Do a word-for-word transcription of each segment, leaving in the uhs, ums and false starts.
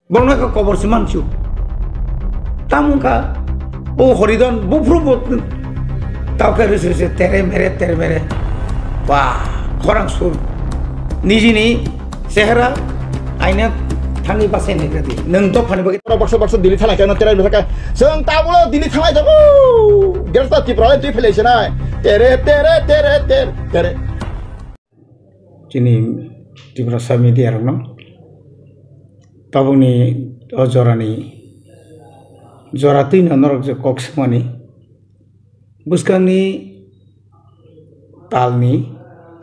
Borokno khe kobor se mansu. Tamo wngkha o Horidon buphuru bo tao khe rwse rwse tere mere tere mere. Ba khorang sur. Nijini chehra aina thangwi bachai naigra di. Nwng dophani bagwi. Baksa baksa Delhi thanglai khe tere mere khe. Chwng tabukno Delhi thanglai tongo. Greater Tripura le twi phailai sinai. Tere tere tere tere tere. Chini Tiprasa media rokno tabukni o jorani jora twino norok je kok swngmani bwskangni talni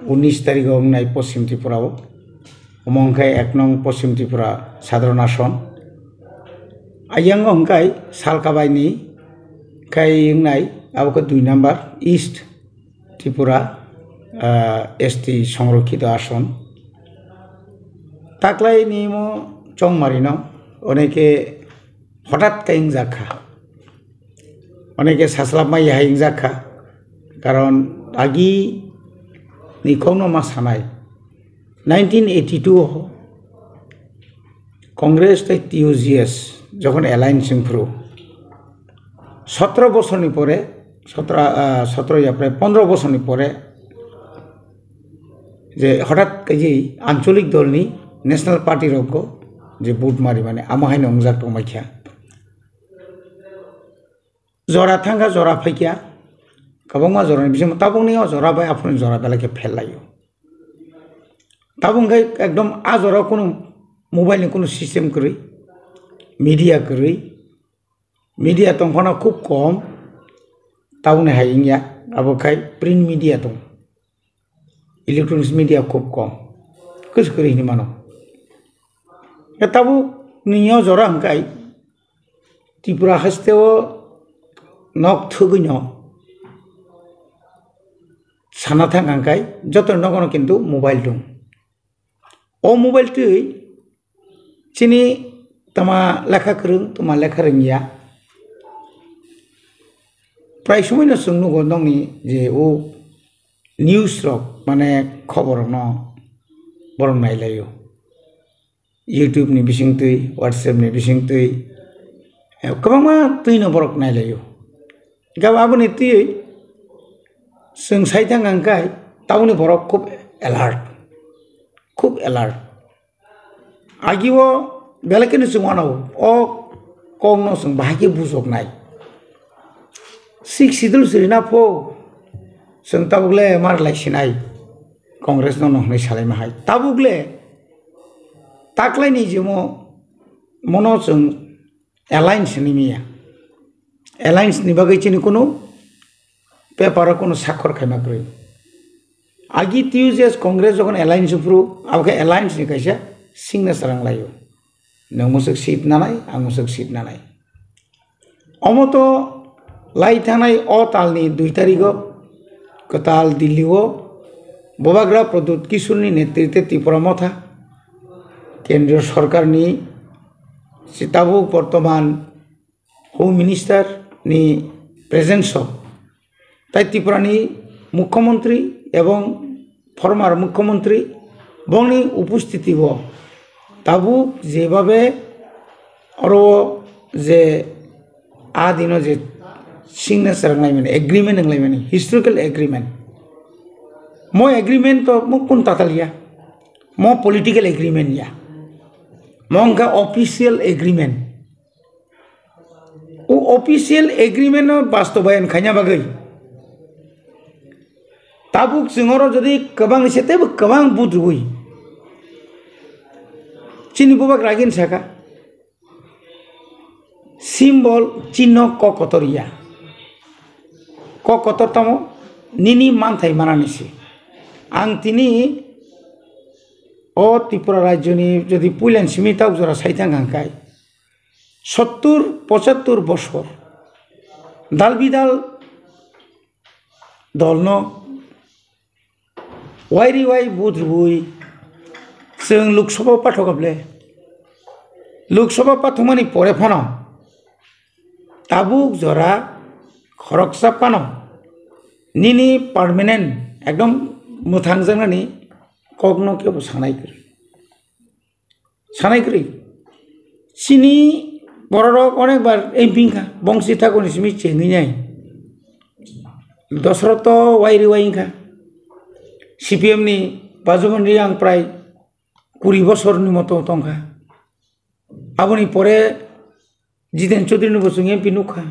unis tarigo wngnai Poschim Tripura o, omo wngkha ek nong Poschim Tripura Sadharan Ason, ayang o hwnkhe salkabaini khai wngnai abo khe dui number East Tripura, ah, S T songrokhito ason. Taklai nimo chongmarino oneke hotat khe wngjakha. Oneke saslapma yahai wngjakha. Karon agi ni kokno ma sanai. Nineteen eighty-two o Congress tei T U G S jokhon alliance wngphuru, sotro bosorni pore, sotro, ah, sotro ya prai pondro bosorni pore je hotat khe je ancholik dolni National Party rokgo je vote mari mani amo haino wngjak tongbaikha. Jora thangkha, jora phaikha, kwbangma jorani bisingo tabukni o jora bai aphuruni jora belai khe pherlaio. Tabuk khe ekdom a jora kunu mobile ni kunu system kwrwi, media kwrwi, media tongphano khub kom, tabukni hai wngya, abo khai print media tong, electronics media khub kom, kwchwk kwrwi hinwi mano. Khe tabuk nini o jora hwnkhai Tripura haste o nok thwgwino sana thang ang khai joto nogono kintu mobile dong. O mobile twi chini tama lekha kwrwng, tama lekha rwngya. Prai somoino chwng nugo nokni je o news rok, mane khobor rokno borok nailaio. YouTube ni bisingtwi, WhatsApp ni bisingtwi, eh, kwbangma twino borok nailaio. Gabo aboni twi chwng sai thang ang khai tabukni borok khub alert, khub alert. Agi o belai kheno chwng uanao, o kokno chwng bahai khe bujoknai. Sixth Schedule sirina pho chwng tabuk le mar lai sinai, Congress no no hwnwi salaima hai. Tabuk le taklai ni jemo mono chwng alliance ni miya. Alliance ni bagwi chini kunu paper o kunu sakhor khaima kwrwi. Agi T U G S Congress jokhon alliance phuru, abo khe alliance ni kaisa signature ang laio. Nwng mwswk seat nanai, ang mwswk seat nanai. Omo to lai thangnai o talni dui tarigo kwtal Delhi o Bubagra Pradyut Kishore ni netritwe Tipra Motha Kendriya Sorkar ni si tabuk bortoman Home Minister ni presence o tai Tripura ni Mukhyamantri ebong former Mukhyamantri bongni upostiti o tabuk jebabe oro je a dino je signature wnglaimani, agreement wnglaimani, historical agreement. Mo agreement to mo kun tatal ya, mo political agreement ya, mo wngkha official agreement. O official agreement no bastobayan khaina bagwi tabuk chwng oro jodi kwbang se teibo kwbang vote rwui chini bubak ragin saka symbol chinno kok kotor ya. Kok kotor tamo nini manthai manani se. Ang tini o Tripura rajyoni jodi puilan simi tabuk jora saithang ang khai sottur pochattur bosor dal bidal dolno wairi wai vote rwui chwng Lok Sabha pathok able. Lok Sabha pathokmani pore phano tabuk jora khoroksa phano nini permanent ekdom mwthangjaknani kokno kebo sanai kwrwi. Sanai kwrwi. Chini bororok onekbar M P wngkha, bongsi thakuni simi chengwi nai. Dosroto wairi wai wngkha. C P M ni Bajuban Reang prai kuri bosorni moto tongkha. Aboni pore Jiten Chaudhary ni bo chwng M P nukha.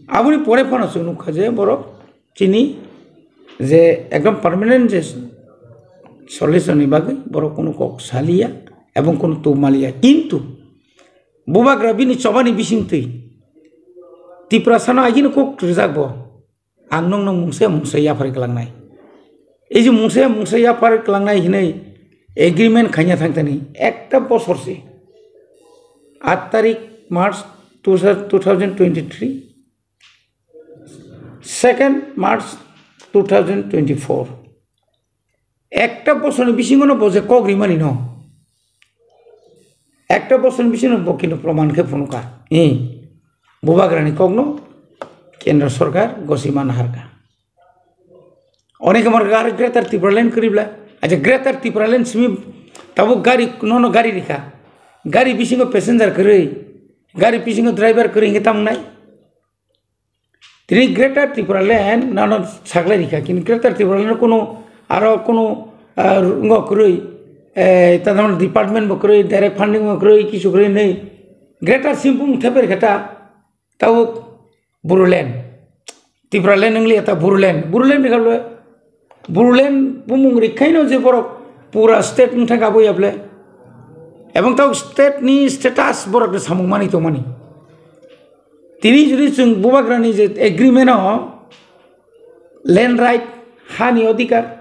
Aboni pore phano chwng nukha je borok chini je ekdom permanent je solution ni bagwi borok kunu kok saliya ebong kunu tubmaliya. Kintu bubagra bini chobani bisingtwi Tiprasano agini kok rijak bo. Ang nokno mungsa mungsa yaphar klangnai. Ei je mungsa mungsa yaphar klangnai hinwi agreement khaina thangthani ekta bosor se. Aat tarik March two thousand twenty-three, second March two thousand twenty-four. Ekta bosorni bisingo no bo je kok rimani no. Ekta bosorni bisingo bo kintu proman khe phunukha. Eh, bubagrani kokno Kendra Sorkar gosi man harkha. Oneke mar gar Greater Tipraland kwrwi bla. Aja Greater Tipraland simi tabuk gari nono gari rikha. Gari bisingo passenger kwrwi, gari bisingo driver kwrwi hingke tamnai. Tini Greater Tipraland nano saklai rikha, kini Greater Tipraland no kunu aro kunu, ah, ngo kwrwi, eh, tadamno department bo kwrwi, direct funding bo kwrwi, kisu kwrwi nei. Greater Simbung theper khe ta, tabuk Bodoland. Tipraland wngli ta Bodoland. Bodoland rikha le, Bodoland bumung rikhaino je borok pura state wngthang abo yable. Ebong tabuk state ni status borok ni samung mani tongmani. Tini jodi chwng bubagrani je agreement o land right, hani odhikar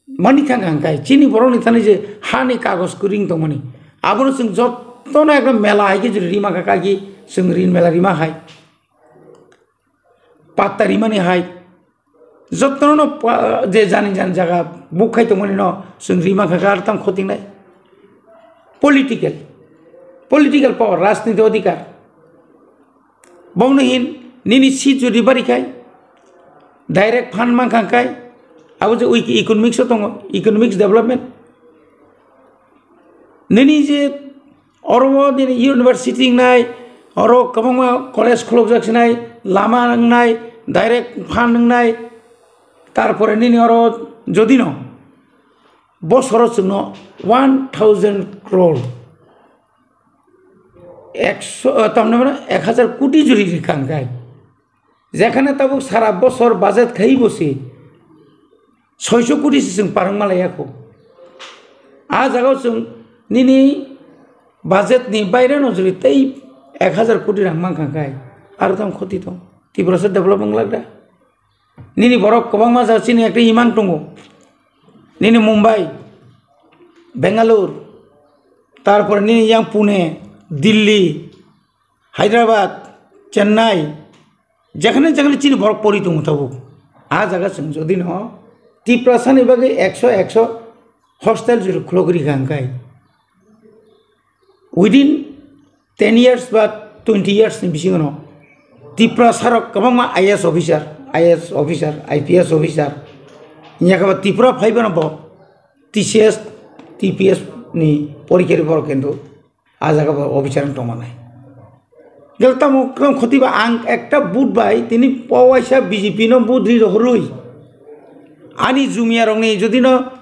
mani thang hangkai chini borokni thani je hani kagoj kwrwi tongmani, abono chwng jotono ekdom mela hai khe jodi rima kha kagi chwng rin mela rima hai, patta rimani hai, jotono pa-, je jani jani jaga buk khai tongmani no chwng rima kha kha tang khotingnai. Political, political power, rajniti odhikar. Bono hin nini seat jodi bari khai, direct fund mankha khai, abo je wiki economics o tongo, economics development. Nini je oro o nini university wngnai, oro kwbangma college khulukjak sinai, lama wngnai, direct fund wngnai, tarpore nini oro jodi no bosoro chwngno one thousand crore, ekso, eh, tamni mane ek hajar koti juri rikha hwnkhe. Jekhane tabuk sara bosor budget khai bo se soiso koti se chwng parwng malai ya kho. A jaga o chwng nini budget ni baire no juri tei ek hajar koti rang mankha khai aro tamo khoti tong. Tiprasa develop wng lak da. Nini borok kwbangma jaga chini ekta imang tongo. Nini Mumbai, Bangalore, tarpore nini yang Pune, Delhi, Hyderabad, Chennai, jekhane jekhane chini borok pori tongo tabuk. A jaga chwng jodi no Tiprasa ni bagwi ekso ekso hostel juri khulogri kha hwnkhe. Within ten years ba twenty years ni bisingo no Tiprasa rok kwbangma I A S officer, I A S officer, I P S officer, yakaba Tripura phaiba no bo T C S, T P S ni porikha ri borok kintu a jaga bo officer wng tongmanai. Gel tamo kwbang khoti ba ang ekta vote bai tini powaisa B J P no vote ri rohorwi ani jumia rokni jodi no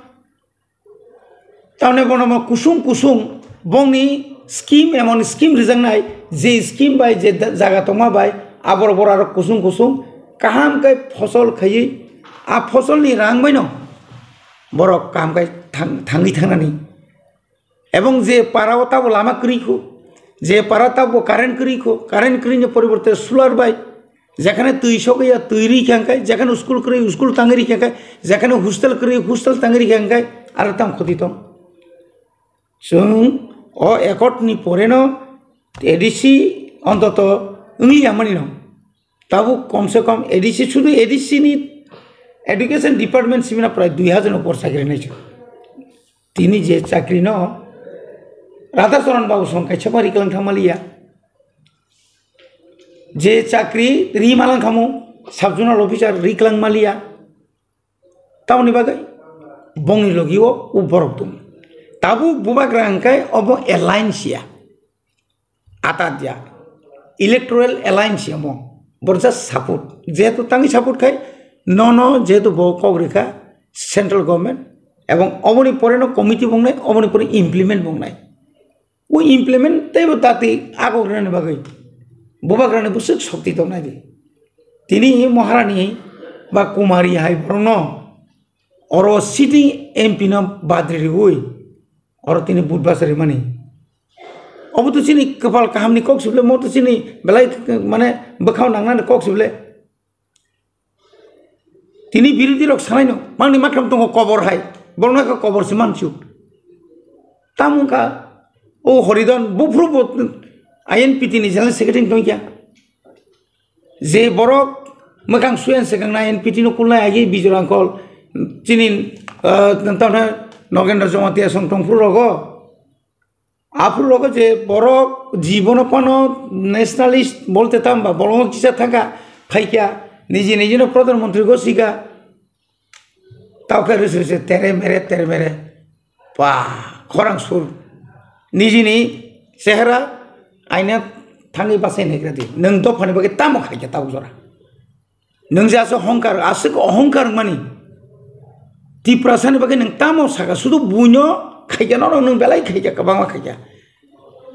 tamne bono mo kusung kusung bongni scheme emon scheme rijaknai je scheme bai je da-, jaga tongma bai abor bor aro kusung kusung kaham khe phosol khaiwi a phosol ni rang bai no borok kaham khe thang-, thangwi thangnani. Ebong je para o tabo lama kwrwi kho, je para tabo current kwrwi kho, current kwrwini poriborte solar bai, jekhane twi sokya twi rwi kha hwnkhe, jekhane school kwrwi school tangwi rwi kha hwnkhe, jekhane hostel kwrwi hostel tangwi rwi kha hwnkhe, aro tamo khoti tong. Chwng o accord ni pore no A D C ontoto wngya mani no. Tabuk kom se kom A D C, sudu A D C ni education department simina prai dui hajar ni upor chakri nai chwng. Tini je chakri no Radhacharan Babu song kaisa pari kalang thangmaliya. Je chakri ri malang khamu sub zonal officer ri kalang maliya. Tamoni bagwi bongni logi o u borok tong. Tabuk bubagra hwnkhe obo alliance ya. atat ya, electoral alliance omo, boro just support, jehetu tangwi support khai, nono jehetu bo kok rikha central government, ebong oboni pore no committee bongnai, oboni pore implement bongnai. O implement teibo dati agok rwnani bagwi bubagrani bwswk shokti tongnai di. Tini Maharani ba Kumari hai borokno oro sitting M P no badri riwi oro tini budbasa rimani. Obo to chini kwpal kahamni kok sible, mo to chini belai mane bwkhao nangnani kok sible. Tini birodhi rok sanai no, mangni makram tongo kobor hai, borokno khe kobor se mansu. Tamo wngkha o Horidon, buphuru bo I N P T ni general secretary tongkha. Je borok mwkhang suyan swkang na I N P T no kulnai agi Bijol Angkol, chini, ah, tamo Nogendra Jamatia song tongphuru rogo. Aphuru rogo je borok jibono phano nationalist bolte tamba bolongo kisa thangkha, phaikha, niji nijino pradhan mantri go sika, tauke rwse rwse tere mere, tere mere, pa, khorang sur, nijini chehra aina thangwi bachai naigra di, nwng dophani bagwi tamo khaikha tabuk jora. Nwng je aswk ohongkar, aswk ohongkar wngmani. Tiprasani bagwi nwng tamo saka, sudu buino khaikha, norok nwng belai khaikha, kwbangma khaikha.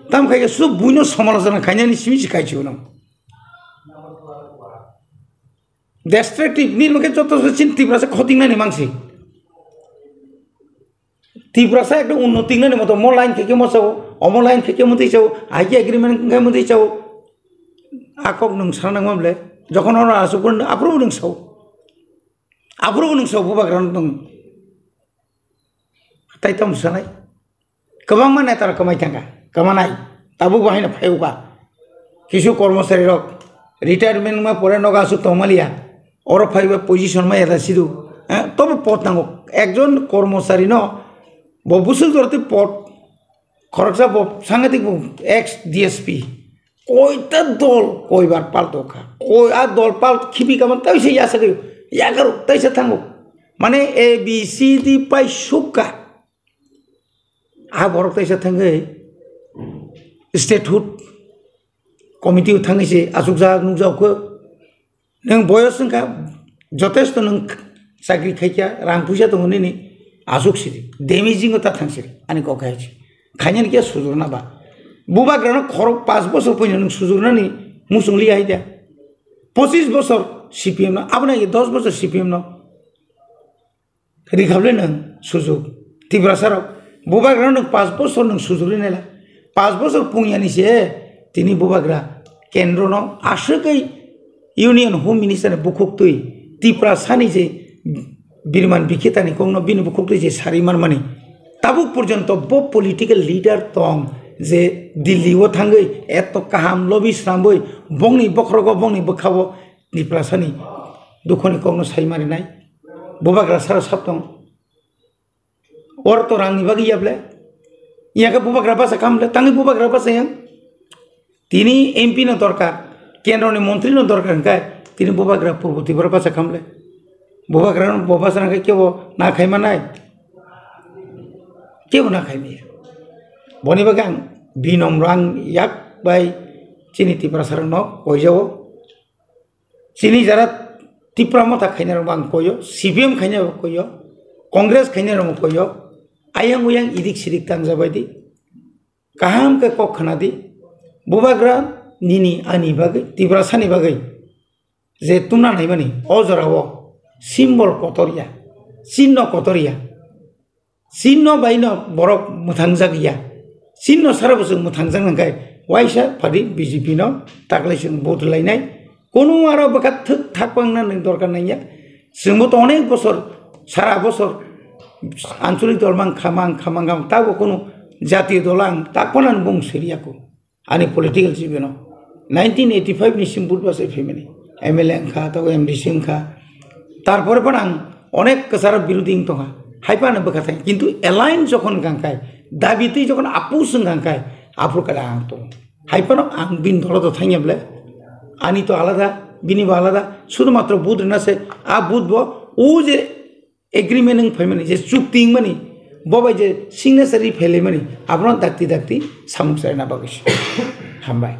Tamo khaikha, sudu buino somalojona khainani simi se kaichio nwng. Destructive, nini bagwi joto se chini Tiprasa khotingnani mangsi. Tiprasa ekta unnoti wngnani moto mo line khe khe mo chao, omo line khe khe motwi chao, I K agreement wngkhe motwi chao. A kok nwng sana nangma ble, jokhon oro asuk pun aphuru nwng sao. Aphuru nwng sao bubagra nwng. Tai tamo sanai. Kwbangma neta rok kwmai thangkha, kwmanai. Tabuk bo haino phaiuka. Kisu kormosari rok retirement wngma pore nogo asuk tongmaliya. Oro phaiba position ma eda sidu. Eh, tobo pot nango. Ekjon kormosari no bo busuk jorti pot. Khoroksa bo sangatik bo ex D S P. Koita dol koibar palto kha. Koi a dol pal khibi kaman taisa yasagwi. Yagaru taisa thango. Mane A B C D pai sukka. A borok taisa thangwi statehood committee o thangwi se achukjak nukjak khe. Nwng boyos wngkha, jotesto nwng chakri khaikha, rang puisa tongo nini, achuk sidi, damaging o ta thang sidi, ani kok hai se. Khainani khe sujurna ba. Bubagrano khorok paanch bosor puino nwng sujurnani muchung liya hai da. Pochis bosor C P M no, aboni age dos bosor C P M no. Rikhablwi nwng sujug. Tiprasa rok, bubagra nwng paanch bosor nwng sujug rinai la. Paanch bosor pungyani se tini bubagra kendro no aswkwi Union Home Minister ni bukhuk twi Tiprasa ni je Birman Bikhita ni kok no bini bukhuk twi je sari manmani. Tabuk porjonto bo political leader tong je Delhi o thangwi eto kaham lobby swnamwi bongni bokhorogo bongni bwkhao Tiprasa ni dukho ni kok no sai marinai. Bubagra sara sap tong. Or to rang ni bagwi ya ble. Iya khe bubagra basa kam ble, tangwi bubagra basa yang. Tini M P no dorkar, kendro ni montri no dorkar hwnkhe tini bubagra purbo Tripura basa kam ble. Bubagra no bo basa nang khe kebo na khai manai. Kebo na khai maya. Boni bagwi ang binom rang yak bai chini Tiprasa rok no koijao. Chini jara Tipra Motha khainai rok ang koyo, C P M khainai rok koyo, Congress khainai rok koyo, ayang uyang idik sidik tangjabai di. Kaham khe kok khna di. Bubagra nini ani bagwi, Tiprasa ni bagwi je tumna naimani o jora o symbol kotor ya, chinno kotor ya. Chinno bai no borok mwthangjak ya. Chinno sara bwswk mwthangjak nang khai waisa phadi B J P no taklai chwng vote lainai. Kunu aro bwkha thwk thak pangna nang dorkar nang ya. Chwngbo to onek bosor, sara bosor anchalik dol mang kha mang kha mang kha mang, tabo kunu jatiyo dol ang tak phano bung siri ya kho. Ani political jibino nineteen eighty five ni sim but bachai phaimani, M L A wngkha, tei M D C wngkha. Tarpore phano ang onek kwcharo birodhi wng tongkha. Hai phano bwkha thang, kintu align jokhon wngkha khai, dabi twi jokhon apus wngkha khai, aphuru kala ang tongo. Hai phano ang bini dolo do thangya ble, ani to alada, bini bo alada, sudhu matro but rwna se, a but bo o je agreement wng phaimani, je chukti wngmani, bo bai je signature ri phailaimani, abono dakti dakti samung chaina bagwi se. Hambai.